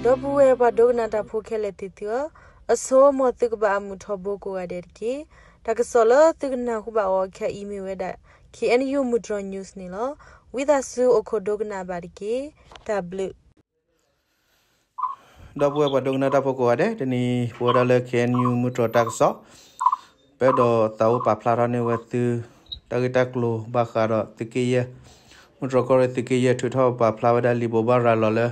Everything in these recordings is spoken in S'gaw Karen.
ဒီပုၢ်ဝဲၢ်ပှၤဒိကနၣ်တၢ်ဖိခဲလၢာ်သ့ၣ်သုဧၢ, အဆိ မ်သုကဘၣ်အမုာ်ထီဘိကိးဂၤဒဲးတက့ၢ်. တၢ်ကစီၣ်လၢသုကနၢ်ဟူဘၣ်အီၤခဲအံၤမ့ၢ်ဝဲဒၣ် K N U မုၢ်တြီၤ news န့ၣ်လီၤ. ဝံသးစူၤအိၣ်ခိးဒိကနၣ်ဘၣ်တက့ၢ်. တၢ်ဘျုး ဒီပုၢ်ဝဲၢ်ပှၤဒိကနၣ်တၢ်ဖိကိးဂၤဒဲး, တနံၤပဝဲဒၣ်လၢ K N U မုၢ်တြီၤတၢ်ကစီၣ်, ပအဲၣ်ဒိးသးအိၣ်ပာ်ဖျါထီၣ်န့ၢ်ဝဲသု တၢ်ဂ့ၢ်တၢ်ကျိၤဘၣ်ဃးဒီးသုးက့ယဲၢ်, မုၢ်တြီၤကီၢ်ရ့ၣ်သုးက့ယဲၢ် ထုးထီၣ်ပာ်ဖျါဝဲဒၣ်လံာ်ဘိးဘၣ်ရၤလီၤလၢ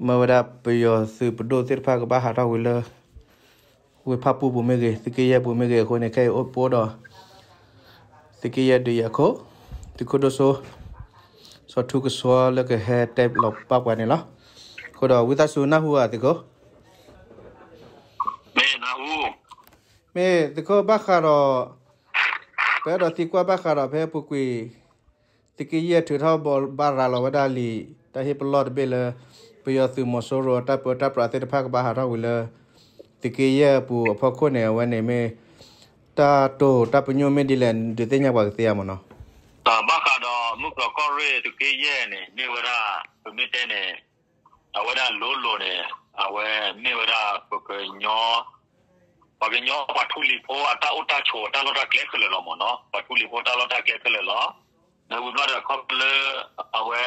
မ့ၢ်ဝဲဒၣ်ပယီၤသုးပဒိၣ်သ့ၣ်တဖၣ်ကဘၣ်ဟးထီၣ်ဝံၤလၢ ဝ့ၢ်ဖၣ်ပူၣ်ပူၤမ့ၢ်ဂ့ၤ, သုးက့ယဲၢ်ပူၤမ့ၢ်ဂ့ၤအဃိန့ၣ် ခဲအံၤအိၣ်ပအိၣ်ဒီး သုးက့ယဲၢ်ဒုးယၤခိၣ်, သုးခိၣ်ဒိၣ်စိ စီၤထူကဆှီလၢကဟဲတဲလီၤဘၣ်ပှၤန့ၣ်လီၤ. အဃိဒီးဝံသးစူၤနၢ်ဟူဧါသုးခိၣ်, မ့ၢ်သုးခိၣ်ဘၣ်ဃးဒီး ပအဲၣ်ဒိးသံကွၢ်ဘၣ်ဃးဒီးဖဲအပူၤကွံာ် သုးက့ယဲၢ်ထုးထီၣ်ဘိးဘၣ်ရၤလီၤဝဲဒၣ်လံာ် တၢ်ဟ့ၣ်ပလီၢ်တဘ့ၣ်လၢ ပယီၤသုးမီၤစိရိၤအတၢ်ပၢတၢ်ပြးသ့ၣ်တဖၣ်ကဘၣ်ဟးထီၣ်ဝံၤလၢ သုးက့ယဲၢ်အပူၤအဖီခိၣ်န့ၣ် အဝဲန့ၣ်မ့ၢ် တၢ်တိာ်တၢ်ပညိၣ်မ့ၢ်ဒ်လဲၣ် ဒုးသ့ၣ်ညါပှၤကသ့ဧါမ့ၢ်နီၤ. ဘၣ်ဃးဒီးမုၢ်တြီၤကီၢ်ရ့ၣ်သုးက့ယဲၢ်န့ၣ် မ့ၢ်ဝဲဒၣ် ပမ့ၢ်တဲန့ၣ် အဝဲဒၣ်လိၤလိၤန့ၣ် အဝဲမ့ၢ်ဝဲဒၣ်ပကညီ ပှၤကညီပှၤထူလံၤဖိအတၢ်အိၣ်တၢ်ဆိးအတၢ်လီၢ်တၢ်ကျဲခဲလၢာ်လီၤမ့ၢ်နီၤ, ပှၤထူလံၤဖိတၢ်လီၢ်တၢ်ကျဲခဲလၢာ်လီၤ. ဒီးဝံၤဘျီဒီးခီဖျိလၢ အဝဲ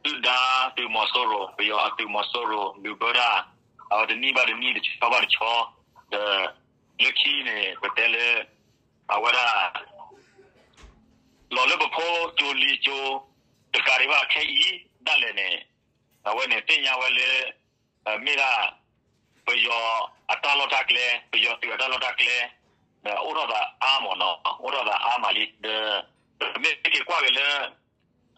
ဒုၣ်ဒါသုးမီၤစိရိၤ ပယီၤအသုးမီၤစိရိၤ လုၢ်ဘၢတၢ် အဝဲတနံၣ်ဘၣ်တနံၣ်တဆီဘၣ်တဆီ ဒီး လၢခံန့ၣ် ပတဲလၢ အဝဲဒၣ် လီၤလၢပဖိကၠိလံကၠိ တကးဒံးဘၣ်ခဲအံၤဒၣ်လဲာ်န့ၣ် အဝဲန့ၣ်သ့ၣ်ညါဝဲလၢ မ့ၢ်ဒၣ် ပယီၤအတၢ်လီၢ်တၢ်ကျဲ ပယီၤသုးအတၢ်လီၢ်တၢ်ကျဲ ဒီးအိၣ်ထီၣ်သးအါမ့ၢ်နီၤ, အိၣ်ထီၣ်သးအါမးလံ. ဒီး ပမ့ၢ်က့ၤကွၢ်က့ၤလၢ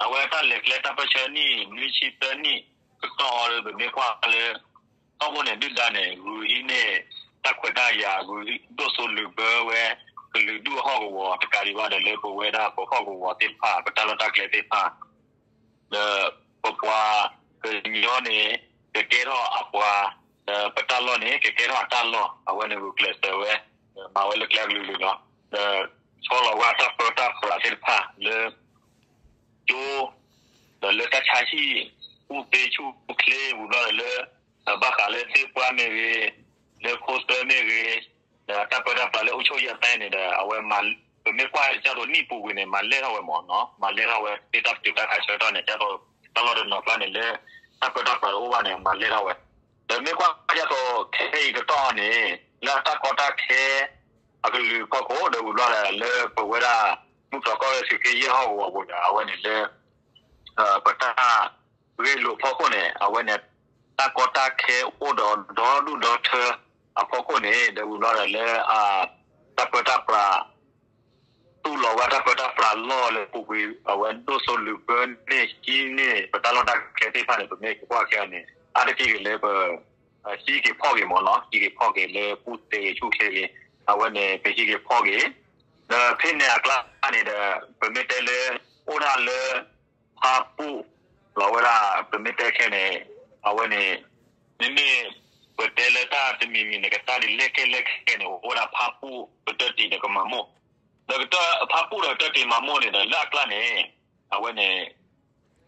အဝဲတၢ်လဲၤကျဲတၢ်ပၢၢ်ဆၢနံၣ် နွံဆံသၢနံၣ် ကတီၢ်အီၤလၢပမ့ၢ်ကွၢ်လၢ ထီဘိန့ၣ် ဒုၣ်ဒါန့ၣ် ဂုာ်ဟံးန့ၢ် တၢ်ခွဲးတၢ်ယာ် ဂုာ်ဒိၣ်စိလုၢ်ဘၢဝဲ ကလုာ်ဒူၣ်အဟီၣ်ကဝီၤ တကးဒံးဘၣ်ဒီးလၢပဝဲဒၣ်ပဟီၣ်ကဝီၤသ့ၣ်တဖၣ် ပတၢ်လီၢ်တၢ်ကျဲသ့ၣ်တဖၣ် ဒီးပပှၤကညီန့ၣ် ကကဲထီၣ်အပှၤ, ဒီးပတၢ်လီၢ်န့ၣ် ကကဲထီၣ်အတၢ်လီၢ် အဝဲန့ၣ်ဂုာ်ကျဲးစၢးဝဲ, ဒီးမၤဝဲလၢကျဲကလုာ်ကလုာ်လီၤ. ဒီးဆီလီၤဝဲတၢ်ပၢတၢ်ပြးသ့ၣ်တဖၣ်လၢ ကၠိ ဒီးလၢတၢ်ဆါဟံၣ် ကူၣ်သ့ဆူၣ်ချ့ ဝံၤဘျီဒီးလၢ ဘၣ်ဃးလၢသ့ၣ်ပှၢ်မ့ၢ်ဂ့ၤ, လၢခိသွဲမ့ၢ်ဂ့ၤ, ဒီးတၢ်ပၢတၢ်ပြးလၢအိၣ်ဆိၣ်ယဲၢ်သဲန့ၣ်ဒီး အဝဲ ပမ့ၢ်ကွၢ်ကၢ်သိးနံၣ်ပူၤကွံာ်န့ၣ် မၤလဲၢ်ထီၣ်ဝဲမ့ၢ်နီၤ, မၤလဲၢ်ထီၣ်ဝဲ သ့ၣ်တၢ်ပတုာ်တၢ်ခးဆၢကတီၢ်န့ၣ် ကၢ်သိးတၢ်လီၢ်တနီၤကျါန့ၣ်လၢ တၢ်ပၢတၢ်ပြးတအိၣ်ဘၣ်န့ၣ် မၤလဲၢ်ထီၣ်ဝဲ. ဒီးမ့ၢ်ကွၢ်ကၢ်သိးခဲအံၤကတီၢ်န့ၣ် လၢအတၢ်ကီတၢ်ခဲ အကလုာ်ဖီခိၣ် ဒီးဝံၤဘျီဒီးလၢပဝဲဒၣ် မုၢ်တြီၤကီၢ်ရ့ၣ်သုးက့ယဲၢ်ဟီၣ်ကဝီၤပူၤဒီး အဝဲန့ၣ်လၢ ပတၢ်ဂ့ၢ်လိာ်ဖီခိၣ်န့ၣ် အဝဲန့ၣ် တၢ်ကီတၢ်ခဲအိၣ်ဒီးဒီဒူၣ်ဒီထၢအဖီခိၣ်န့ၣ် ဒီးဝံၤဘျီဒီးလၢ တၢ်ပၢတၢ်ပြး တူၢ်လိာ်ဝဲတၢ်ပၢတၢ်ပြးလီၢ်လၢပူၤကွံာ် အဝဲဒိၣ်စိလုၢ်ဘၢန့ၢ်ဟံးန့ၢ် ပတၢ်လီၢ်တၢ်ကျဲသ့ၣ်တဖၣ်န့ၣ် ပမ့ၢ်ကကွၢ်ခဲအံၤန့ၣ် အါတက့ၢ်က့ၤလၢပ ဟံးက့ၤဖီၣ်က့ၤမ့ၢ်နီၤ, ဟံးက့ၤဖီၣ်က့ၤလၢကူၣ်သ့ဂ့ၤဆူၣ်ချ့ဂ့ၤ အဝဲန့ၣ် ပဟံးက့ၤဖီၣ်က့ၤ ဒီးဖဲန့ၣ်အကျါန့ၣ်ဒီး ပမ့ၢ်တဲလၢ အိၣ်ဒၣ်လၢ ဖါပူၣ်လီၤဝဲဒၣ် ပမ့ၢ်တဲခဲန့ၣ် အဝဲန့ၣ် မ့မ့ၢ် ပတဲလၢတၢ်တမံၤမံၤန့ၣ် ကတၢၢ်ဒ်လဲၣ်ကဲလဲၣ်ခဲန့ၣ် အိၣ်ဝဲဒၣ်ဖါပူၣ်ကတၢၢ်တံၢ်ဒီးကမၤမိၢ် ဒီးကတၢၢ်ဖါပူၣ်ဒီးကတၢၢ်တံၢ်မၤမိၢ်န့ၣ်ဒီး လၢအကျါန့ၣ် အဝဲန့ၣ်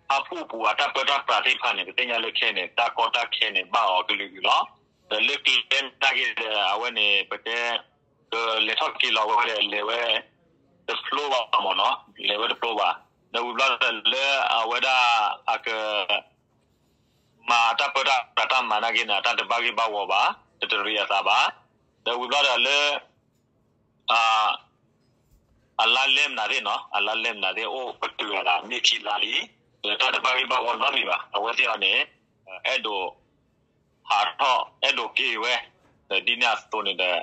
ဖါပူၣ်ပူၤအတၢ်ပၢတၢ်ပြးသ့ၣ်တဖၣ်န့ၣ် ပသ့ၣ်ညါလၢခဲန့ၣ် တၢ်ကီတၢ်ခဲန့ၣ် ဘၣ်အီၤကလုာ်ကလုာ်လီၤ. ဒီးလၢကျဲနာ်က့ဒီး အဝဲန့ၣ် ပတဲ ကလဲၤထီၣ်က့ၤလီၤဝဲဒီး လဲၤဝဲ တဖျိဘၣ်မ့ၢ်နီၤ, လဲၤဝဲတဖျိဘၣ်. ဒီးဝံၤဘျီဒီးလၢအဝဲဒၣ်အက မၤတၢ်ပၢတၢ်ပြးတၢ်မၤနာ်က့န့ၣ် အတၢ်တဘၣ်ဂ့ၢ်ဘၣ်ဝီဘၣ်, တတရံးအသးဘၣ်. ဒီးဝံၤဘျီဒီးလၢ အလါလဲမနုၤသ့ၣ်နီၤ, အလါလဲမနုၤသ့ၣ်အိၣ်ပတုာ်အသး မ့ၢ်ခံလါလံ, ဒီးတၢ်တဘၣ်ဂ့ၢ်ဘၣ်ဝီနီတမံၤဘၣ်. အဝဲသ့ၣ်အီၤန့ၣ် အဲၣ်ဒိး ဟးထီၣ် အဲၣ်ဒိးက့ၤဝဲ, ဒီးဒ်န့ၣ်အသိးန့ၣ်ဒီး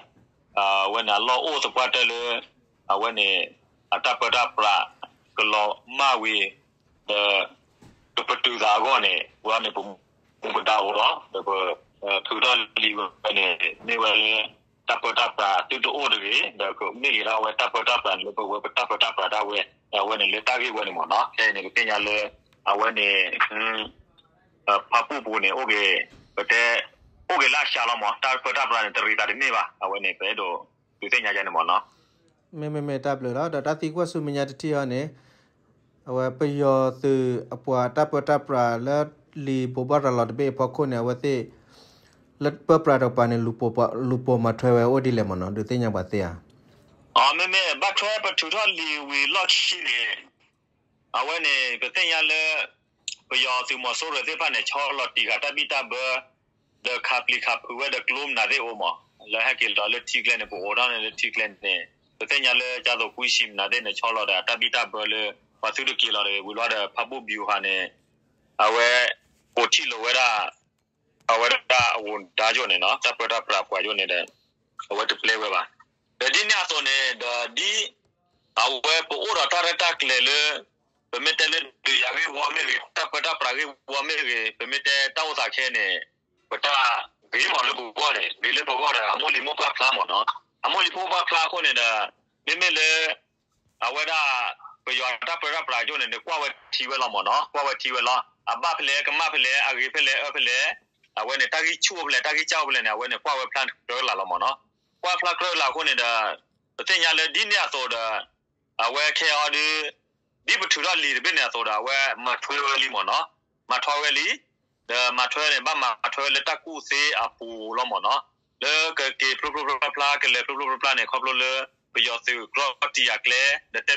အဝဲန့ၣ်အလီၢ်အိၣ်သပှၢ်တၢၢ်လၢ အဝဲန့ၣ် အတၢ်ပၢတၢ်ပြး ကလီၤမၢ်ဝံၤ ဒီး ကပတုာ်သးအဂီၢ်န့ၣ် ဝဲန့ၣ် ပမူပဒါအိၣ်လီၤ ဒီးပထုးထီၣ်လံဝဲန့ၣ် မ့ၢ်ဝဲလၢ တၢ်ပၢတၢ်ပြးသုတအိၣ်တဂ့ၤ ဒီးကမ့ၢ်ဂ့ၤဒၣ်ဝဲတၢ်ပၢတၢ်ပြးန့ၣ် လၢပဝဲပတၢ်ပၢတၢ်ပြးဒၣ်ဝဲ အဝဲန့ၣ်လၢတၢ်ဂ့ၢ်ဝဲန့ၣ်မ့ၢ်နီၤ ခဲအံၤန့ၣ် ပသ့ၣ်ညါလၢ အဝဲန့ၣ် ဖါပူၣ်ပူၤန့ၣ် အိၣ်က့ၤ ပတဲ အိၣ်က့ၤလၢအစှၤလီၤမ့ၢ် တၢ်ပၢတၢ်ပြးန့ၣ် တရံးသးတန့ၢ်ဘၣ် အဝဲန့ၣ် ပအဲၣ်ဒိး ဒုးသ့ၣ်ညါယဲန့ၣ်မ့ၢ်နီၤ မ့မ့မ့ၢ်တၢ်ဘျုးလီၤ ဒီးတၢ်သံကွၢ်ဆူမဲာ်ညါတထံၣ်အီၤန့ၣ် အဝဲပယီၤသုးအပှၤတၢ်ပၢတၢ်ပြးလၢ လံာ်ဘိးဘၣ်ရၤလီၤတဘ့ၣ်အဖီခိၣ်န့ၣ် အဝဲသ့ၣ် လၢပၢပြးတကပၤန့ၣ် လူၤပိာ်မၤထွဲဝဲအိၣ်ဒ်လဲၣ်မ့ၢ်နီၤ ဒုးသ့ၣ်ညါပှၤသ့ဧါ. အမ့မ့ၢ် ဘၣ်ထွဲပထုးထီၣ်လံာ်ဝံၤလီၢ်ခံန့ၣ် အဝဲန့ၣ် ပသ့ၣ်ညါလၢ ပယီၤသုးမီၤစိရိၤသ့ၣ်တဖၣ်န့ၣ် ဆီလီၤတံၢ်ဃာ်တၢ်ဘံၣ်တၢ်ဘၢ ဒီးခးပျံၤခးဖုးဝဲဒီးကျိမနုၤသ့ၣ်အိၣ်မး လၢဟဲက့ၤလီၤလၢထံကျဲန့ၣ် ပအိးထီၣ်န့ၣ်လၢထံကျဲန့ၣ် ပသ့ၣ်ညါလၢကၠၢ်သိးကွံဆံမနုၤသ့ၣ်န့ၣ် ဆီလီၤဒီးတၢ်ဘံၣ်တၢ်ဘၢလၢ ပှၤသုတက့ၤလီၤတဂ့ၤ ဝံၤလီၤဒီး ဖးဘူၣ်ဘံဟးန့ၣ် အဝဲ ကိးထံၣ်လိာ်ဝဲဒၣ် အဝဲဒၣ်အဂုၤဒါကၠိန့ၣ်နီၤ တၢ်ပၢတၢ်ပြးပှၤကၠိန့ၣ်ဒီး အဝဲတပျဲဝဲဘၣ်. ဒီးဒ်န့ၣ်အသိးန့ၣ်ဒီးဒ် အဝဲပအိၣ်ဒီးတၢ်ရဲၣ်တၢ်ကျဲၤလၢ ပမ့ၢ်တဲလၢဒုးယၤဂ့ၢ်ဝီမ့ၢ်ဂ့ၤ တၢ်ပၢတၢ်ပြးဂ့ၢ်ဝီမ့ၢ်ဂ့ၤ ပမ့ၢ်တဲတၢ်အိၣ်သးခဲန့ၣ် ပတၢ်ဂ့ၤမးလၢပဂီၢ်န့ၣ် ဂ့ၤလၢပဂီၢ်ဒီး အမိၢ်လံၤမိၢ်ပှၢ်ဖျါမ့ၢ်နီၤ အမိၢ်လံၤမိၢ်ပှၢ်ဖျါအဃိန့ၣ်ဒီး မ့မ့ၢ်လၢ အဝဲဒၣ် ပယီၤတၢ်ပၢတၢ်ပြးကၠိန့ၣ် ကွၢ်ဝဲထံဝဲလီၤမ့ၢ်နီၤ ကွၢ်ဝဲထံဝဲလီၤ အဘၣ်ဖဲလဲၣ် ကမၣ်ဖဲလဲၣ် အဂ့ၤဖဲလဲၣ် အၢဖဲလဲၣ် အဝဲန့ၣ် တၢ်ဂံၢ်ဆူၣ်အိၣ်ဖဲလဲၣ် တၢ်ဂံၢ်စၢ်အိၣ်ဖဲလဲၣ်န့ၣ် အဝဲန့ၣ် ကွၢ်ဝဲဖျါကြၢးလၢ်လီၤမ့ၢ်နီၤ ကွၢ်ဖျါကြၢးလၢ်အဃိန့ၣ်ဒီး ပသ့ၣ်ညါလၢဒ်န့ၣ်အသိးဒီး အဝဲခဲအံၤဒီး ဒ်ပထုးထီၣ်လံာ်တဘ့ၣ်န့ၣ်အသိးဒီး အဝဲမၤထွဲဝဲလံမ့ၢ်နီၤ မၤထွဲဝဲလံ ဒီးမၤထွဲန့ၣ် ဘၣ်မၤထွဲလၢတၢ်ကူၣ်သ့အပူၤလီၤမ့ၢ်နီၤ လၢကက့ၤဖျိဖျိဖျါဖျါ ကလဲၤဖျိဖျိဖျါဖျါန့ၣ် ခီဖျိလၢ ပယီၤသုးကြီတံၢ်ဃာ်ကျဲ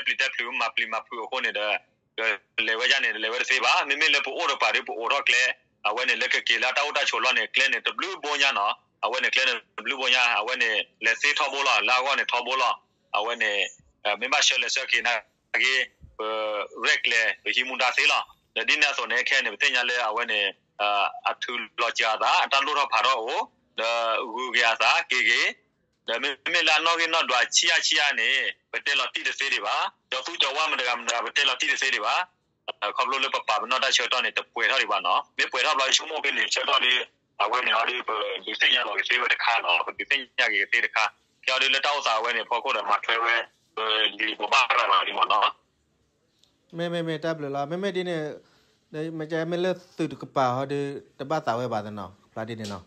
ဒီးတဲပျံၤတဲဖုးမၤပျံၤမၤဖုးအဃိန့ၣ်ဒီး ကလဲၤဝဲဒ်န့ၣ် လဲၤဝဲတသ့ဘၣ် မ့မ့ၢ်လၢပအိၣ်တပၤဒီး ပအိးထီၣ်ကျဲ အဝဲန့ၣ်လၢကက့ၤလၢတၢ်အိၣ်တၢ်ဆိးလီၢ်န့ၣ် ကျဲန့ၣ်တဘျုးဘိညါနီၤ အဝဲန့ၣ်ကျဲန့ၣ်တဘျုးဘိညါ အဝဲန့ၣ် လဲၤသ့ထီဘိလီၤ လၢအဂီၢ်န့ၣ်ထီဘိလီၤ အဝဲန့ၣ် မ့ၢ်ဘၣ်ဆှၢလဲၤဆှၢက့ၤနာ်က့ ပရဲၣ်ကျဲၤ ပဟံးမူဒါသ့လီၤ ဒီးဒ်န့ၣ်အသိးန့ၣ် ခဲအံၤန့ၣ် ပသ့ၣ်ညါလၢအဝဲန့ၣ် အထုးလီၤစှၤအသး အတၢ်လိၣ်ထီၣ်ဖးထီၣ်အိၣ် ဒီးဂုၤက့ၤအသးက့ၤက့ၤ ဒီးမ့မ့ၢ်လၢအနီၣ်ဂံၢ်နီၣ်ဒွးဆံးအါဆံးအါန့ၣ် ပတဲလီၤတံၢ်တသ့ဒံးဘၣ် ကၠီၤသူကၠီၤဝါမတၤတဂၤမတၤတဂၤ ပတဲလီၤတံၢ်တသ့ဒံးဘၣ် ခီဖျိလၢပပာ်ပနီၣ်တၢ်ဆၢကတီၢ်န့ၣ် တပှဲၤထီၣ်ဒံးဘၣ်နီၤ မ့ၢ်ပှဲၤထီၣ်ဘျီဆိကမိၣ်ဖဲန့ၣ် ဆၢကတီၢ်ဒီး အဝဲန့ၣ်အီၤဒီး ပဒုးသ့ၣ်ညါလီၤက့ၤသ့ဝဲတခါနီၤ ပဒုးသ့ၣ်ညါက့ၤကသ့တခါ ခဲအံၤဒီးလၢတၢ်အိၣ်သးအဝဲန့ၣ် ဖီခိၣ်ဒီးမၤထွဲဝဲ ပလံာ်ဘိးဘၣ်ရၤလီၤဒံးမ့ၢ်နီၤ မ့မ့ၢ်မ့ၢ်တၢ်ဘျုးလီၤ မ့မ့ၢ်ဒ်န့ၣ် မ့ၢ်ကဲမ့ၢ်လၢသုးတကပၤဟီဒီး တဘၣ်သးဝဲဘၣ်သနီၤ ဖျါဒ်န့ၣ်နီၤ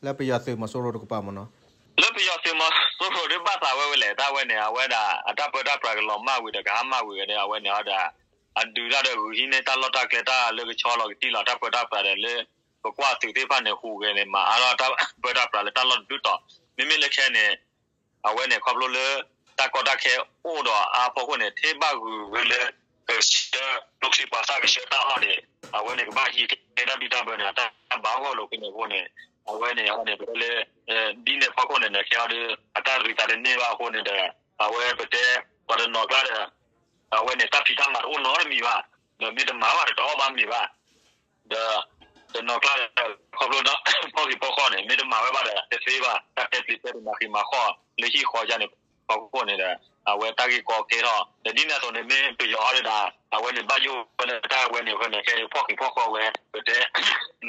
လၢပယီၤသုးမီၤစိရိၤတကပၤမ့ၢ်နီၤ လၢပယီၤသုးမီၤစိရိၤဒီးဘၣ်သးဝဲဝဲလဲၣ် တၢ်ဝဲန့ၣ် အဝဲဒၣ်အတၢ်ပၢတၢ်ပြးကလီၤမၢ်ဝံၤဒီး ကဟါမၢ်ဝံၤဒီး အဝဲန့ၣ်အီၤဒီး အဒုးတၢ်ဒီးဂုာ်ဟံးန့ၢ်တၢ်လီၢ်တၢ်ကျဲတၢ်လၢကဆီလီၤကတံၢ်လီၤ တၢ်ပၢတၢ်ပြးဒီးလၢ ပကွၢ်သုးသ့ၣ်တဖၣ်န့ၣ် ဟူးဂဲၤန့ၣ် မၤအါထီၣ်တၢ်ပၢတၢ်ပြးလၢတၢ်လီၢ်တဘျုးတီၤ မ့မ့ၢ်လၢခဲန့ၣ် အဝဲန့ၣ် ခီဖျိလၢ တၢ်ကီတၢ်ခဲအိၣ်ဒီးအါဖီခိၣ်န့ၣ် ထဲဘၣ်ဂုာ်ဝဲလၢ ကဆှၢ ကျိချံပှၤသၣ်ကဆှၢတၢ်အီၣ်န့ၣ် အဝဲန့ၣ် ကဘၣ်ဟံးကဲတၢ်ဘံၣ်တၢ်ဘၢန့ၣ် အတၢ်ဘၣ်ဂီၢ်လိာ်ကွံာ်န့ၣ်အဃိန့ၣ် အဝဲန့ၣ် အဝဲန့ၣ် ပတဲလၢ ဒ်န့ၣ်ဖီခိၣ်န့ၣ် ခဲအံၤဒီး အတၢ်ရံးသးတန့ၢ်ဘၣ်အဃိန့ၣ်ဒီး အဝဲပတဲ ပှၤတနီၤကျါဒီး အဝဲန့ၣ် တၢ်ဖံးတၢ်မၤတအိၣ်နီတမံၤဘၣ် ဒီးမ့ၢ်တမၤဘၣ်ဒီးတအီၣ်ဘၣ်မ့ၤဘၣ် ဒီး တနီၤကျါဒီး ခီဖျိ ဖီၣ်ဃံးဖီၣ်ဃီန့ၣ် မ့ၢ်တမၤဝဲဘၣ်ဒီး တသ့ဘၣ် တၢ်တဲပျံၤတဲဒုးမၤဃံးမၤဃီလၢဟံၣ်ဃီယါန့ၣ် ဖီခိၣ်န့ၣ်ဒီး အဝဲတၢ်ဂ့ၢ်ကီကဲထီၣ် ဒီးဒ်န့ၣ်အသိးန့ၣ် မ့ၢ်ပယီၤအီၤဒၣ် အဝဲန့ၣ် ဘၣ်ယိၣ်ဝဲလၢတၢ်ဝဲန့ၣ်အဃိန့ၣ် ခဲအံၤဖီၣ်ဃံးဖီၣ်ဃီဝဲ ပတဲ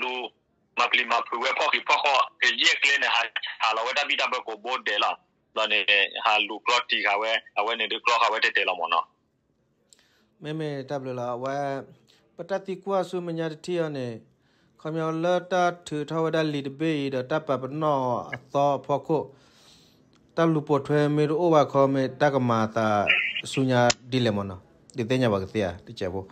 လူၤ မၤပျံၤမၤဖုးဝဲဖီၣ်ဃံးဖီၣ်ဃီ ကယဲၢ်ကျဲန့ၣ် ဟး ဟးလီၤဝဲတၢ်ဘံၣ်တၢ်ဘၢကိးဘိဒဲးလီၤ. ဘျီန့ၣ် ဟးလူၤကြီတံၢ်ဃာ်ဝဲ အဝဲန့ၣ်ဒုးကြီဃာ်ဝဲတဲတဲလီၤမ့ၢ်နီၤ. မ့မ့ၢ်တၢ်ဘျုးလီၤ အဝဲ ပတၢ်သံကွၢ်ဆူမဲာ်ညါတထံၣ်အံၤန့ၣ် ခီပညီလၢတၢ်ထုးထီၣ်ဝဲဒၣ်လံာ်တဘ့ၣ်အံၤဒီးတၢ်ပာ်ပနီၣ်အသီအဖီခိၣ် တၢ်လူၤပိာ်ထွဲမ့ၢ်တအိၣ်ဘၣ်ခီ မ့ၢ်တၢ်ကမၤအသးဆူညါဒ်လဲၣ်မ့ၢ်နီၤ ဒုးသ့ၣ်ညါဘၣ်ကသ့ဧါ တကဲးဖိ ဒီ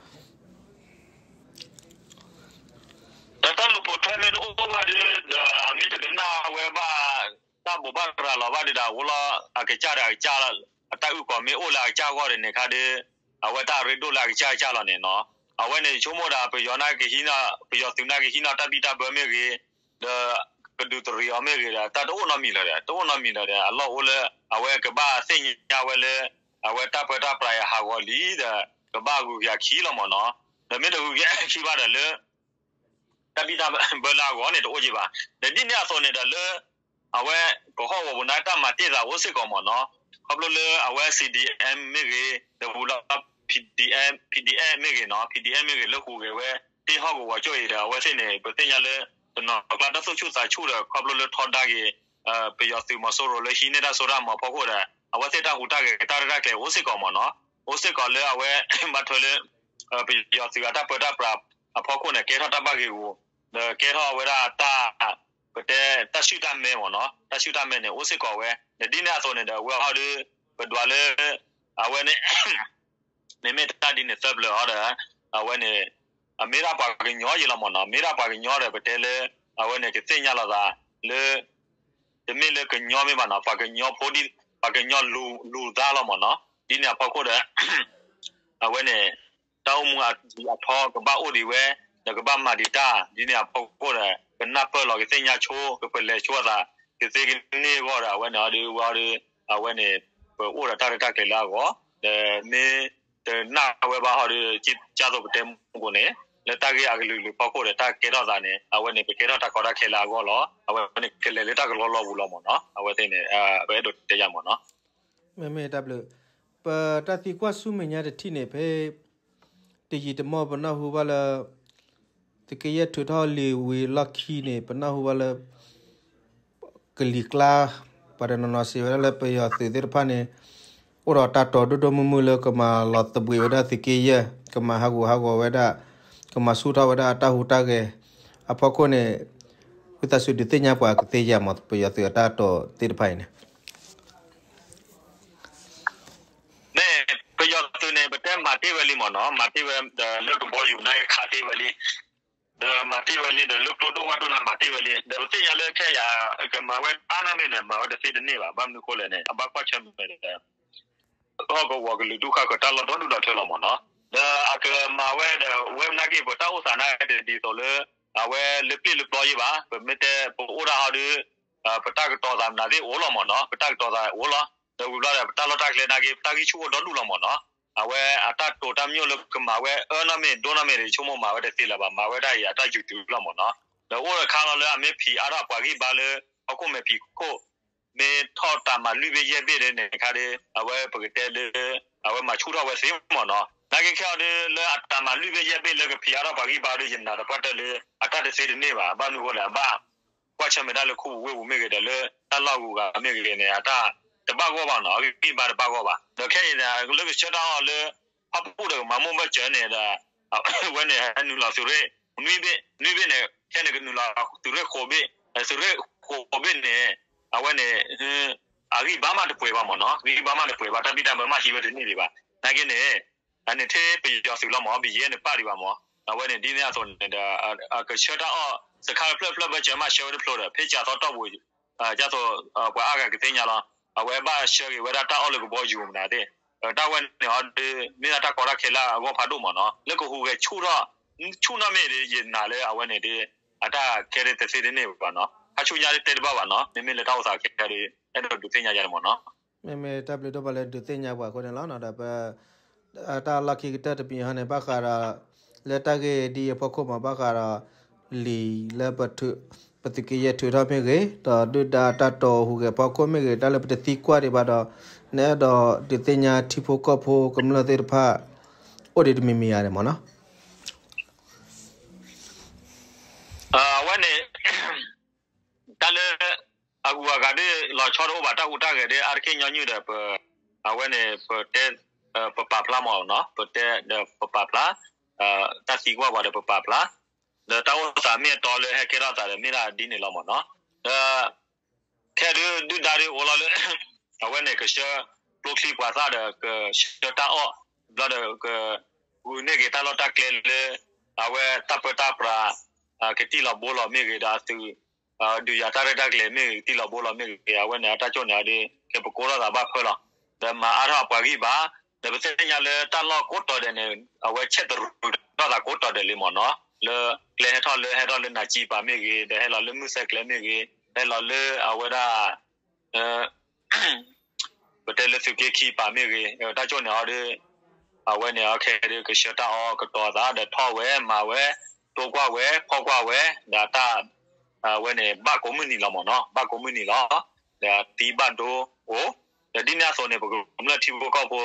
းတၢ်လူၤပိာ်ထွဲမ့ၢ်တအိၣ်ဘၣ်ဒီး အမ့ၢ်တကနၣ်ဝဲဘၣ် တၢ်ဘိးဘၣ်ရၤလီၤဘၣ်ဒုးဒီး အဝဲလီၤအကစၢ်ဒီးအကစၢ် အတၢ်အုၣ်ကီၤမ့ၢ်အိၣ်လၢအကစၢ်အဂီၢ်ဒီးန့ၣ်ခါဒီး အဝဲတၢ်အရ့ဒိၣ်လၢအကစၢ်ကစၢ်လီၤန့ၣ်နီၤ. အဝဲန့ၣ်ဆိကမိၣ်ဒီး ပယီၤနာ်ကဟံး ပယီၤသုးနာ်ကဟံးန့ၢ်တၢ်ဘံၣ်တၢ်ဘၢမ့ၢ်ဂ့ၤ ဒီး ကဒုးတရံးအီၤမ့ၢ်ဂ့ၤဒီး တၢ်တအိၣ်နီတမံၤလၢၤဒီး တအိၣ်နီတမံၤလၢၤဒီး အလီၢ်အိၣ်လၢ အဝဲကဘၣ်သ့ၣ်ညါဝဲလၢ အဝဲတၢ်ပၢတၢ်ပြးအံၤဟးဂီၤလံဒီး ကဘၣ်ဂုၤက့ၤအခံလီၤမ့ၢ်နီၤ. ဒီးမ့ၢ်တဂုၤက့ၤအခံဘၣ်ဒီးလၢ တၢ်ဘံၣ်တၢ်ဘၢလၢအဂီၢ်န့ၣ်တအိၣ်က့ၤဘၣ်. ဒီးဒ်န့ၣ်အသိးန့ၣ်ဒီးလၢ အဝဲကဟီၣ်ကဝီၤပူၤန့ၣ် တၢ်မၤတ့ၢ်သးအိၣ်စ့ၢ်ကီးမ့ၢ်နီၤ. ခီဖျိလၢအဝဲ C D M မ့ၢ်ဂ့ၤ ဒီးပူၤဒီး P D M မ့ၢ်ဂ့ၤနီၤ P D M မ့ၢ်ဂ့ၤ လၢဟူးဂဲၤဝဲ တ့ဟီၣ်ကဝီၤကၠိအံၤဒီး အဝဲသ့ၣ်န့ၣ် ပသ့ၣ်ညါလၢ တနီၤကျါတၢ်သူၣ်ဆူၣ်သးဆူၣ်ဒီး ခီဖျိလၢထီဒါက့ၤ ပယီၤသုးမီၤစိရိၤလၢဟံးန့ၢ်တၢ်စိတၢ်ကမီၤအဖီခိၣ်ဒီး အဝဲသ့ၣ်တၢ်ဟူးတၢ်ဂဲၤတၢ်ရဲၣ်တၢ်ကျဲၤအိၣ်စ့ၢ်ကီးမ့ၢ်နီၤ. အိၣ်စ့ၢ်ကီးလၢအဝဲ ဘၣ်ထွဲလၢ ပယီၤသုးအတၢ်ပၢတၢ်ပြးအဖီခိၣ်န့ၣ် ကဲထီၣ်တၢ်ဘၣ်ဂ့ၢ်ဂူာ် ဒီးကဲထီၣ်ဝဲဒၣ်တၢ် ပတဲတၢ်ဆူၣ်တၢ်မဲမ့ၢ်နီၤ တၢ်ဆူၣ်တၢ်မဲန့ၣ် အိၣ်စ့ၢ်ကီးဝဲ ဒီးဒ်န့ၣ်အသိးန့ၣ်ဒီး အဝဲဟီဒီး ပဒွးလၢ အဝဲန့ၣ် မ့မ့ၢ်တၢ်ဒ်န့ၣ်သၢပျၢၤဟီဒီး အဝဲန့ၣ် အမ့ၢ်ဒၣ်ပှၤကညီယဲလီၤမ့ၢ်နီၤ, မ့ၢ်ဒၣ်ပှၤကညီဒီး ပတဲလၢ အဝဲန့ၣ် ကသ့ၣ်ညါလီၤသးလၢ တမ့ၢ်လၢကညီမ့ၢ်ဘၣ်နီၤ, ပှၤကညီဖိဒ် ပှၤကညီလူၤလူၤသးလီၤမ့ၢ်နီၤ, ဒ်န့ၣ်အဖီခိၣ်ဒီး အဝဲန့ၣ် တၢ်အိၣ်မူအထီကဘၣ်အိၣ်ဒံးဝဲ, ဒီးကဘၣ်မၤဒံးတၢ် ဒ်န့ၣ်အဖီခိၣ်ဒီး ကနၢ်ပၢၢ်လီၤကသ့ၣ်ညါဆိ ကပလဲၤဆိအသး ကသ့ကန့ၢ်အဂီၢ်ဒီး အဝဲန့ၣ်အီၤဒီး ဝဲအီၤဒီး အဝဲန့ၣ် ပအိၣ်ဒီးတၢ်ရဲၣ်တၢ်ကျဲၤလၢအဂီၢ်, ဒီးမ့ၢ်တနာ်ဝဲဘၣ်ဟီဒီး ကသိးပတဲမူကီးန့ၣ် လၢတၢ်ဂ့ၢ်အကလုာ်ကလုာ်ဖီခိၣ်ဒီး တၢ်ကဲထီၣ်သးန့ၣ် အဝဲန့ၣ် ပကဲထီၣ်တၢ်ကီတၢ်ခဲလၢအဂီၢ်လီၤ. အဝဲန့ၣ် ကလဲၤလၢတၢ်ကလီလီပူၤလီၤမ့ၢ်နီၤ, အဝဲသ့ၣ်န့ၣ် ပအဲၣ်ဒိးတဲယၤမ့ၢ်နီၤ. မ့မ့ၢ်တၢ်ဘျုး, ပတၢ်သံကွၢ်ဆူမဲာ်ညါတထံၣ်န့ၣ် ဖဲ တယံာ်တမီၢ်ပနၢ်ဟူဘၣ်လၢ သုးက့ယဲၢ်ထုးထီၣ်လံာ်ဝံၤလီၢ်ခံန့ၣ် ပနၢ်ဟူဘၣ်လၢ ကလံၤကျါ ပှၤတနီၤနီၤစံးဝဲဒၣ်လၢပယီၤသုးသ့ၣ်တဖၣ်န့ၣ် အိၣ်ဒီးတၢ်တိာ်ဒိၣ်ဒိၣ်မုၢ်မုၢ်လၢကမၤလီၤသဘှံးဝဲဒၣ်သုးက့ယဲၢ်, ကမၤဟးဂူာ်ဟးဂီၤဝဲဒၣ်, ကမၤဆူၣ်ထီၣ်ဝဲဒၣ်အတၢ်ဟူးတၢ်ဂဲၤအဖီခိၣ်န့ၣ် ဝံသးစူၤဒုးသ့ၣ်ညါပှၤကသ့ဧါမ့ၢ် ပယီၤသုးအတၢ်တိာ်သ့ၣ်တဖၣ်အံၤန့ၣ် မ့ၢ်ပယီၤသုးန့ၣ် ပတဲမၤတ့ၢ်ဝဲလံမ့ၢ်နီၤ, မၤတ့ၢ်ဝဲဒီးလၢကဘီယူၤန့ၣ်ခးတ့ၢ်ဝဲလံ, ဒီးမၤတ့ၢ်ဝဲလံ ဒီးလၢကျိဒိၣ်ဝၣ်ဒိၣ်န့ၣ်မၤတ့ၢ်ဝဲလံ, ဒီးပသ့ၣ်ညါလၢခဲအံၤ ကမၤဝဲအါန့ၢ်မ့ၢ်န့ၣ် မၤဝဲတသ့တန့ၢ်ဘၣ်, ဘၣ်မနုၤအဃိလဲၣ်န့ၣ် အဘၣ်ကွၢ်ဆၢၣ်မဲာ်ဒီး ဟီၣ်ကဝီၤကလုာ်ဒူၣ်ဃၣ်ဃၢၤတၢ်လီၢ်ဒီဒူၣ်ဒီထၢလီၤမ့ၢ်နီၤ, ဒီးအကမၤဝဲဒီး ဝဲမနုၤက့ ပတၢ်အိၣ်သးန့ၣ်တဒ်သိးလၢ အဝဲလၢပျ့ၢ်လၢပျီယဲဘၣ်, ပမ့ၢ်တဲပအိၣ်ဒၣ်ဟီဒီး ပတၢ်ကတီၤသးမနုၤသ့ၣ်အိၣ်လီၤမ့ၢ်နီၤ, ပတၢ်ကတီၤသးအိၣ်လီၤ, ဒီးဝံၤဘျီဒီး ပတၢ်လီၢ်တၢ်ကျဲန့ၣ်က့ ပတၢ်ဂံၢ်ဆူၣ်အိၣ်ဒီဒူၣ်လီၤမ့ၢ်နီၤ, အဝဲအတၢ်တိာ်တၢ်မံၤလၢကမၤဝဲအၢနီတမ့ၢ်ဒိၣ်နီတမ့ၢ်ဒီး ဆိကမိၣ်မၤဝဲတသ့လၢၤဘၣ်, မၤဝဲဒၣ်အံၤအတၢ်ယုၢ်တုၤလီၤမ့ၢ်နီၤ, ဒီးအိၣ်ဒီးခါလီၤလၢအမ့ၢ်ဖံးအါထီၣ်ပှၤဂံၢ်ဘါလၢ ဟီၣ်ခိၣ်မဲာ်ဖံးခိၣ် မ့ၢ်ထီၣ်တၢ်မၤလွံၢ်ဘ့ၣ်ယဲၢ်ဘ့ၣ်ဒီးန့ၣ်ခါဒီး အဝဲပကတဲလၢ အဝဲမၤဆူၣ်ထီၣ်ဝဲသ့မ့ၢ်နီၤ, နာ်က့ခဲအံၤဒီး လၢအတၢ်မၤလွံၢ်ဘ့ၣ်ယဲၢ်ဘ့ၣ်လၢကဖံးအါထီၣ်ပှၤဂံၢ်ဘါဒီး ယနာ်သပှၢ်တၢၢ်လၢ အတၢ်တသ့တန့ၢ်ဘၣ်, ဘၣ်မနုၤအဃိလဲၣ် အဘၣ်ကွၢ်ဆၢၣ်မဲာ်တၢ်လၢခူပူၤဝ့ၢ်ပူၤမ့ၢ်ဂ့ၤဒီး လၢတၢ်လီၢ်ဂုၤဂၤမ့ၢ်ဂ့ၤန့ၣ် အတၢ်တဘၣ်ဂီၢ်ဘၣ်နီၤ, အဂံၢ်ဘါတဘၣ်ဂီၢ်ဘၣ်, ဒီးခဲအံၤန့ၣ် လၢကဆှၢတၢ်အီၣ်လၢ ဖၣ်ပူၣ်ဒီးကမၤမိၢ်ဘၢၣ်စၢၤန့ၣ်ဒီး အဝဲန့ၣ် ဟဲနုာ်လီၤသုးရ့ၣ် နွံဘ့ၣ်, နွံဘ့ၣ်န့ၣ် ခဲန့ၣ်ကနုာ်လီၤသုးရ့ၣ်ဃိးဘ့ၣ်, သုးရ့ၣ်ဃိးဘ့ၣ်န့ၣ် အဝဲန့ၣ် အဂံၢ်ဘါမးတပှဲၤဘၣ်မ့ၢ်နီၤ, ဂံၢ်ဘါမးတပှဲၤဘၣ်, တၢ်ဘံၣ်တၢ်ဘၢမးဟံးဝဲတန့ၢ်ဒံးဘၣ်, နာ်က့န့ၣ် အန့ၣ်ထဲပယီၤသုးလီၤမ့ၢ် ဘယဲၢ်န့ၣ်ပာ်ဒံးဘၣ်မ့ၢ်, အဝဲန့ၣ်ဒ်န့ၣ်အသိးန့ၣ်ဒီး ကဆှၢတၢ်အီၣ် စခါဖျၢၣ်ဖျၢၣ်ဘၢၣ်စၢၤမးဆှၢဝဲတဖျိဒီး ဖဲကၠၢ်သီတီၢ်ပူၤ ကၠၢ်သိး ပှၤအါဂၤကသ့ၣ်ညါလီၤ, အဝဲဘၣ်ဆှၢက့ၤဝဲဒၣ်တၢ်အီၣ်လၢကဘီယူၤမနုၤသ့ၣ်, တၢ်ဝဲန့ၣ်အီၤဒီး မ့ၢ်ဒၣ်တၢ်ကီတၢ်ခဲလၢအဂီၢ်ဖးဒိၣ်မ့ၢ်နီၤ, လၢကဟူးဂဲၤဆူၣ်ထီၣ် ဆူၣ်နီၢ်မ့ၢ်ဒီး ယနာ်လၢအဝဲန့ၣ်ဒီး အတၢ်ခဲဒၣ်တသ့တန့ၢ်ဘၣ်နီၤ, ဟးဆူညါဒီးတဲတဘၣ်ဘၣ်နီၤ, မ့မ့ၢ်လၢတၢ်အိၣ်သးခဲအံၤဒီး အဲၣ်ဒိးဒုးသ့ၣ်ညါယၤန့ၣ်မ့ၢ်နီၤ. မ့မ့ၢ်တၢ်ဘျုးဒိၣ်မးလၢဒုးသ့ၣ်ညါပှၤအဃိန့ၣ်လီၤ. ဒီးပ တၢ်လီၢ်ခံကတၢၢ်တမံၤဟီန့ၣ် ဘၣ်ဃးဒီး လၢတၢ်ဂ့ၢ်ဒ်အံၤအဖီခိၣ်မး ဘၣ်ဃးဒီး လံာ်လၢပ ပသုးက့ယဲၢ်ထုးထီၣ်မ့ၢ်ဂ့ၤ, ဒီးဒုၣ်ဒါတၢ်တိာ်ဟူးဂဲၤဖီခိၣ်မ့ၢ်ဂ့ၤ, တၢ်လၢပတသံကွၢ်ဒံးဘၣ်ဒီး နအဲၣ်ဒိးဒုးသ့ၣ်ညါထံဖိကီၢ်ဖိကမျၢၢ်သ့ၣ်တဖၣ် အိၣ်ဒံးတမံၤမံၤဧါန့ၣ်မ့ၢ်နီၤ. အဝဲန့ၣ် တၢ်လၢ အဂုၤအဂၤဒ်လီၤဆီတအိၣ်ဘၣ် တၢ်ဟူးတၢ်ဂဲၤဒ်အါတက့ၢ်ညီနုၢ်ဒီး အဝဲန့ၣ် ပတဲ ပပာ်ဖျါမ့ၢ်နီၤ ပတဲဒီးပပာ်ဖျါ တၢ်သံကွၢ်ပှၤဒီးပပာ်ဖျါ ဒီးတၢ်အိၣ်သးမ့ၢ်အတီလၢဟဲကဲထီၣ်သးဒီးမ့ၢ်ဒၣ်ဒ်န့ၣ်လီၤမ့ၢ်နီၤ. ဒီး ခဲဒုးဒုၣ်ဒါဒ်အိၣ်လီၤလၢ အဝဲန့ၣ် ကဆှၢ ကျိချံပှၤသၣ်ဒီး ကဆှၢတၢ်အီၣ် ဘျီဒီး က ဂုာ်န့ၢ်က့ၤတၢ်လီၢ်တၢ်ကျဲလၢ အဝဲတၢ်ပၢတၢ်ပြး ကတံၢ်လီၤဘိလီၤမ့ၢ်ဂ့ၤ ဒီးအသုး ဒုးယၤတၢ်ရဲၣ်တၢ်ကျဲၤမ့ၢ်ဂ့ၤ ကတံၢ်လီၤဘိလီၤမ့ၢ်ဂ့ၤ အဝဲန့ၣ် အတၢ်ကၠိၣ်န့ၣ်အီၤဒီး ကဲပကိးထီၣ်သးဘၣ်ဖၢလီၤ. ဒီးမၤအါထီၣ်အပှၤဂံၢ်ဘါ ဒီးပသ့ၣ်ညါလၢတၢ်လီၢ်ကိးတီၤဒဲးန့ၣ် အဝဲဆဲးတရူးထီၣ်သးကိးတီၤဒဲးလံမ့ၢ်နီၤ လၢကျဲဟဲထီၣ်လၢ ဟဲထီၣ်လၢနၤကံပၤမ့ၢ်ဂ့ၤ ဒီးဟဲလီၤလၢမုၢ်သဲကျဲမ့ၢ်ဂ့ၤ ဟဲလီၤလၢအဝဲဒၣ် ပတဲလၢသုးက့ခံပၤမ့ၢ်ဂ့ၤ တၢ်ကၠိၣ်န့ၣ်အီၤဒီး အဝဲန့ၣ်အခဲဒုးကဆှၢတၢ်အီၣ်ကတီၤသး ဒီးထီၣ်ဝဲမၤဝဲ တိၢ်ကွၢ်ဝဲ ဖီၣ်ကွၢ်ဝဲ ဒီးတၢ် အဝဲန့ၣ် ဘၣ်ကိးမုၢ်နံၤလီၤမ့ၢ်နီၤ ဘၣ်ကိးမုၢ်နံၤလီၤ. ဒီးသံဘၣ်ဒိအိၣ် ဒီးဒ်န့ၣ်အသိးန့ၣ် ပကမျၢၢ်ထံဖိကီၢ်ဖိ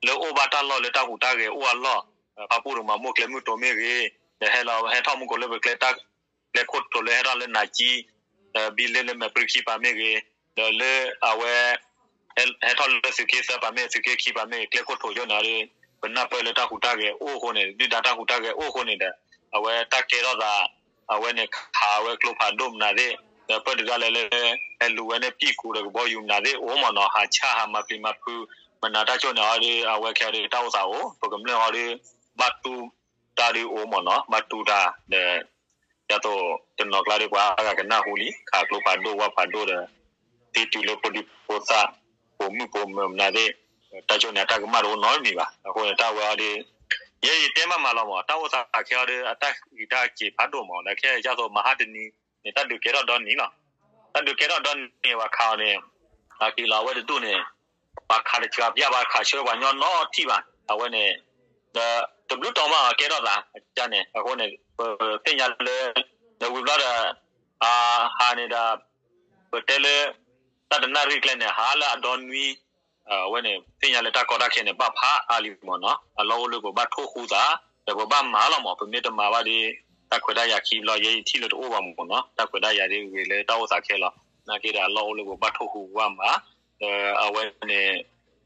လၢအိၣ်ဘၣ်တၢ်လီၢ်လၢတၢ်ဟူးတၢ်ဂဲၤအိၣ်အလီၢ် ဖၣ်ပူၣ်ဒီးမၤမိၢ်ကျဲမုၢ်တိၤမ့ၢ်ဂ့ၤ ဒီးဟဲလီၤဟဲထီၣ်မူကိးလၢပကျဲ ကျဲခိၣ်ထိးလၢဟဲထီၣ်လၢနၤကံ ဒီးဘံလၢလၢမဲာ်ပြံခံပၤမ့ၢ်ဂ့ၤ ဒီးလၢအဝဲ ဟဲထီၣ်လၢသုးက့သၢပၤမ့ၢ် သုးက့ခံပၤမ့ၢ် ကျဲခိၣ်ထိးယိၣ်န့ၣ်ဒီး ပနၢ်ပၢၢ်လၢတၢ်ဟူးတၢ်ဂဲၤအိၣ်အဃိန့ၣ် ဒုၣ်ဒါတၢ်ဟူးတၢ်ဂဲၤအိၣ်အဃိန့ၣ်ဒီး အဝဲတၢ်ကဲထီၣ်သး အဝဲန့ၣ်ခးဝဲကျိဖးဒိၣ်မနုၤသ့ၣ် ဒီးပၢၢ်တဂၤလၢလၢ ဟဲလူၤဝဲန့ၣ်ပံၣ်ကူဒီးကဘီယူၤမနုၤသ့ၣ်အိၣ်မ့ၢ်နီၤ ဟးဆၣ်ဟးမၤပျံၤမၤဖုး မနုၤတၢ်ကၠိၣ်န့ၣ်အီၤဒီး အဝဲခဲအံၤဒီးတၢ်အိၣ်သးအိၣ် ပကမျၢၢ်အီၤဒီး ဘၣ်တူၢ် တၢ်ဒုးအိၣ်မ့ၢ်နီၤ ဘၣ်တူၢ်တၢ်ဒီး ဒ်သိးတနီၤကျါဒီးပှၤအါဂၤကနၢ်ဟူလံ ခးကျိဖးဒိၣ်ဝၣ်ဖးဒိၣ်ဒီး သံတုၤလၢဖိဒံဖိသၣ် ပိာ်မုၣ်ပိာ်မၢၤမနုၤသ့ၣ် တၢ်ကၠိန့ၣ် အတၢ်ကမၣ်တအိၣ်နီတမံၤဘၣ်. အဃိန့ၣ် တၢ်ဝဲအီၤဒီး ယဲယတဲမးမးလီၤမး တၢ်အိၣ်သးခဲအီၤဒီး အတၢ်ဂံၢ်တၢ်စ့ၤဖးဒိၣ်မး ဒီးခဲအံၤဒ်သိးမဟါတနံၤန့ၣ် တၢ်ဒုးကဲထီၣ်ဒီနံၤလီၤ. တၢ်ဒုးကဲထီၣ်ဒီနံၤ ပှၤခးအီၤန့ၣ် အက့ၤလီၤ အဝဲတဒူၣ်န့ၣ် ပှၤခးတစှၤပျၢ် ပှၤခးဆၢပှၤညီနီတထံၣ်ဘၣ်. အဝဲန့ၣ် ဒီးတဘျုးတီၤမး ကဲထီၣ်သးအကန့ၣ် အဃိန့ၣ် ပသ့ၣ်ညါလၢ ဒီးဝံၤဘျီဒီး အဟးန့ၣ်ဒီး ပတဲလၢ တၢ်တနၣ်ရံၣ်ကျဲန့ၣ် ဟးလၢအဒီနွံ အဝဲန့ၣ် သ့ၣ်ညါလၢတၢ်ကီတၢ်ခဲန့ၣ် ဘၣ်ဖးအါလံမ့ၢ်နီၤ အလီၢ်အိၣ်လၢပဘၣ်ထိၣ်ဃူသး ဒီးပဘၣ်မၤလီၤမး ပမ့ၢ်တမၤဘၣ်ဒီး တၢ်ခွဲးတၢ်ယာ်ခံဘျီ ယဲယထံၣ်လၢတအိၣ်ဘၣ်မ့ၢ်နီၤ တၢ်ခွဲးတၢ်ယာ်ဒ်ဂ့ၤလၢတၢ်အိၣ်သးခဲလီၤ နာ်က့ဒီးအလီၢ်အိၣ်လၢပဘၣ်ထိၣ်ဃူပဘၣ်မၤ ဒီးအဝဲန့ၣ်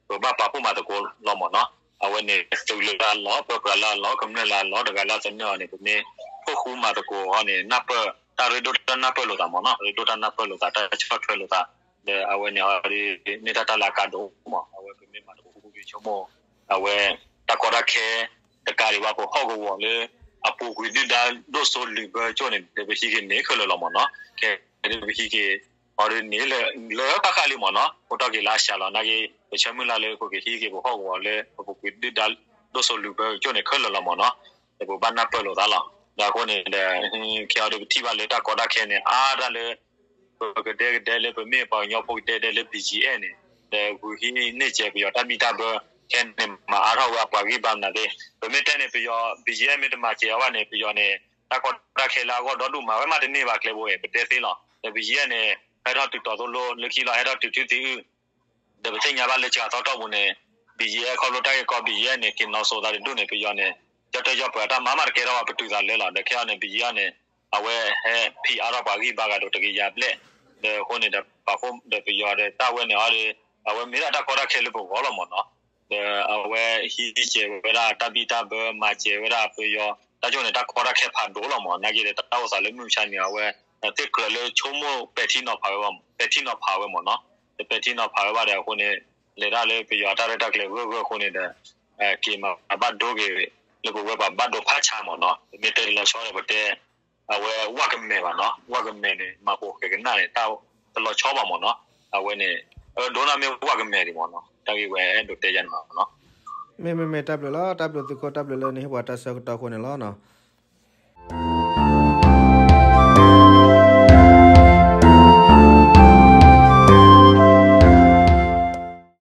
ပဘၣ်ပာ်ဖှိၣ်မၤသကိးလီၤမ့ၢ်နီၤ အဝဲန့ၣ် သုးလၢအလီၢ် ပၢပြးလၢအလီၢ် ကမျၢၢ်လၢအလီၢ် တဂၤလၢအသနၢၣ်အီၤန့ၣ် ပမ့ၢ်ထိၣ်ဃူမၤသကိးအီၤန့ၣ် နၢ်ပၢၢ် တၢ်ရ့ဒိၣ်တၢ်နၢ်ပၢၢ်လိာ်သးမ့ၢ်နီၤ ရ့ဒိၣ်တၢ်နၢ်ပၢၢ်လိာ်သး တၢ်ဆီၣ်ထွဲလိာ်သး ဒီးအဝဲန့ၣ်အီၤဒီး မ့ၢ်တၢ်တၢ်လၢအကါဒိၣ်မး အဝဲပမ့ၢ်မၤသကိး ပဆိကမိၣ် အဝဲ တၢ်ကီတၢ်ခဲ တကးဒံးဘၣ် ပဟီၣ်ကဝီၤလၢ အပူၤကွံာ်ဒုၣ်ဒါဒိၣ်စိလုၢ်ဘၢကၠိၣ်န့ၣ် ဒီးပဟံးက့ၤန့ၣ်ခဲလၢာ်လီၤမ့ၢ်နီၤ ခဲဒ်ပဟံးက့ၤ အီၤဒ်န့ၣ် လၢဃၣ်ဃၣ်လံမ့ၢ်နီၤ အိၣ်ထီၣ်က့ၤလၢအစှၤလီၤ နာ်က့ ပဆၢမုၢ်လၢ်လၢပကဟံးက့ၤပဟီၣ်ကဝီၤလၢ အပူၤကွံာ်ဒုၣ်ဒါဒိၣ်စိလုၢ်ဘၢကၠိၣ်န့ၣ်ခဲလၢာ်လီၤမ့ၢ်နီၤ ဒီးပဘၣ်နၢ်ပၢၢ်လိာ်သးလီၤ ဒီးအဃိန့ၣ်ဒီး ခဲအံၤဒီးပထံၣ်ဘၣ်လၢတၢ်ကီတၢ်ခဲန့ၣ် အါတၢ်လၢ ပကဒဲကဒဲလၢပမ့ၢ်ပှၤကညီဖိကဒဲဒဲလၢ ဘီၣ်ကၠံၣ်အဲၣ်န့ၣ် ဒီးဂုာ်ဟံးန့ၢ်စဲးပယီၤတၢ်ဘံၣ်တၢ်ဘၢ ခဲန့ၣ်မၤအါထီၣ်ဝဲအပှၤဂံၢ်ဘါမနုၤသ့ၣ် ပမ့ၢ်တဲန့ၣ် ပယီၤ ဘီၣ်ကၠံၣ်အဲၣ် မ့ၢ်တမၤစဲးအီၤဘၣ်န့ၣ် ပယီၤန့ၣ် တၢ်ကီတၢ်ခဲလၢအဂီၢ်ဒီဒူၣ်မၤဝဲမးတန့ၢ်ဘၣ်ကျဲဘိအံၤ ပတဲသ့လီၤ ဒီး ဘီၣ်ကၠံၣ်အဲၣ် န့ၣ် ဟဲထီၣ်တုၤတီၤသိလိ လၢခံလီၤ ဟဲထီၣ်တုၤထံသံအုၣ် ဒီးပသ့ၣ်ညါဘၣ်လၢစှၤသီတီၢ်ပူၤန့ၣ် ဘီၣ်ကၠံၣ်အဲၣ် ခီဖျိတၢ်ဂ့ၢ်ကီ ဘီၣ်ကၠံၣ်အဲၣ် န့ၣ် က့ၤနီၣ်စိးသးတဒူၣ်န့ၣ် ပယီၤန့ၣ် ကၠီတဲကၠီပှၤတၢ်မၤမးတကဲထီၣ်ဘၣ် ပတုာ်သးလၢလီၤ ဒီးခဲအံၤန့ၣ် ဘီၣ်ကၠံၣ်အဲၣ် န့ၣ် အဝဲဟဲဖံးအါထီၣ်ပှၤဂံၢ်ဘါဂၤဒိၣ်တကယၤဘျဲၣ် ဒီးအဃိန့ၣ်ဒီးပာ်ဖှိၣ်ဒီးပယီၤဒီးတၢ်ဝဲန့ၣ်အီၤဒီး အဝဲမ့ၢ်ဒၣ်တၢ်ကီတၢ်ခဲလၢပဂီၢ်လီၤမ့ၢ်နီၤ ဒီးအဝဲဟံးစဲးဝဲဒၣ်တၢ်ဘံၣ်တၢ်ဘၢ မၤစဲးဝဲဒၣ်ပယီၤ တၢ်ကၠိန့ၣ် တၢ်ကီတၢ်ခဲဖးဒိၣ်လီၤမ့ၢ် နာ်က့ဒီးတၢ်အိၣ်သးလၢမုၢ်မဆါန့ၣ် အဝဲ သ့ၣ်ကြၢးလၢဆိကမိၣ်ပဲာ်ထံနီၤဖးဝဲ ပဲာ်ထံနီၤဖးဝဲမ့ၢ်နီၤ တပဲာ်ထံနီၤဖးဝဲဘၣ်ဒီးအဃိန့ၣ် လဲၤတၢ်လၢပယီၤတၢ်ရဲၣ်တၢ်ကျဲၤဂၢၢ်ဂၢၢ်အဃိန့ၣ်ဒီး က့ၤမၤဘၣ်ဒိက့ၤ လၢပဝဲပှၤဘၣ်ဒိဖးဆါမ့ၢ်နီၤ ပမ့ၢ်တဲတလီၤဆီဒီးပတဲ အဝဲဝၣ်ကမဲာ်ဘၣ်နီၤ ဝၣ်ကမဲာ်န့ၣ် မၤပိာ်ဃဲၤကနၣ်န့ၣ် တၢ်တလီၤဆီဘၣ်မ့ၢ်နီၤ အဝဲန့ၣ် အဒိၣ်န့ၣ်မ့ၢ်ဝၣ်ကမဲာ်ဒံးမ့ၢ်နီၤ တၢ်ဂ့ၢ်ဝဲအဲၣ်ဒိးတဲယၤန့ၣ်မ့ၢ်နီၤ မ့မ့မ့ၢ်တၢ်ဘျုးလီၤ တၢ်ဘျုးသုးခိၣ် တၢ်ဘျုးလၢနဟ့ၣ်ပှၤတၢ်ဆၢကတီၢ်အဃိန့ၣ်လီၤ.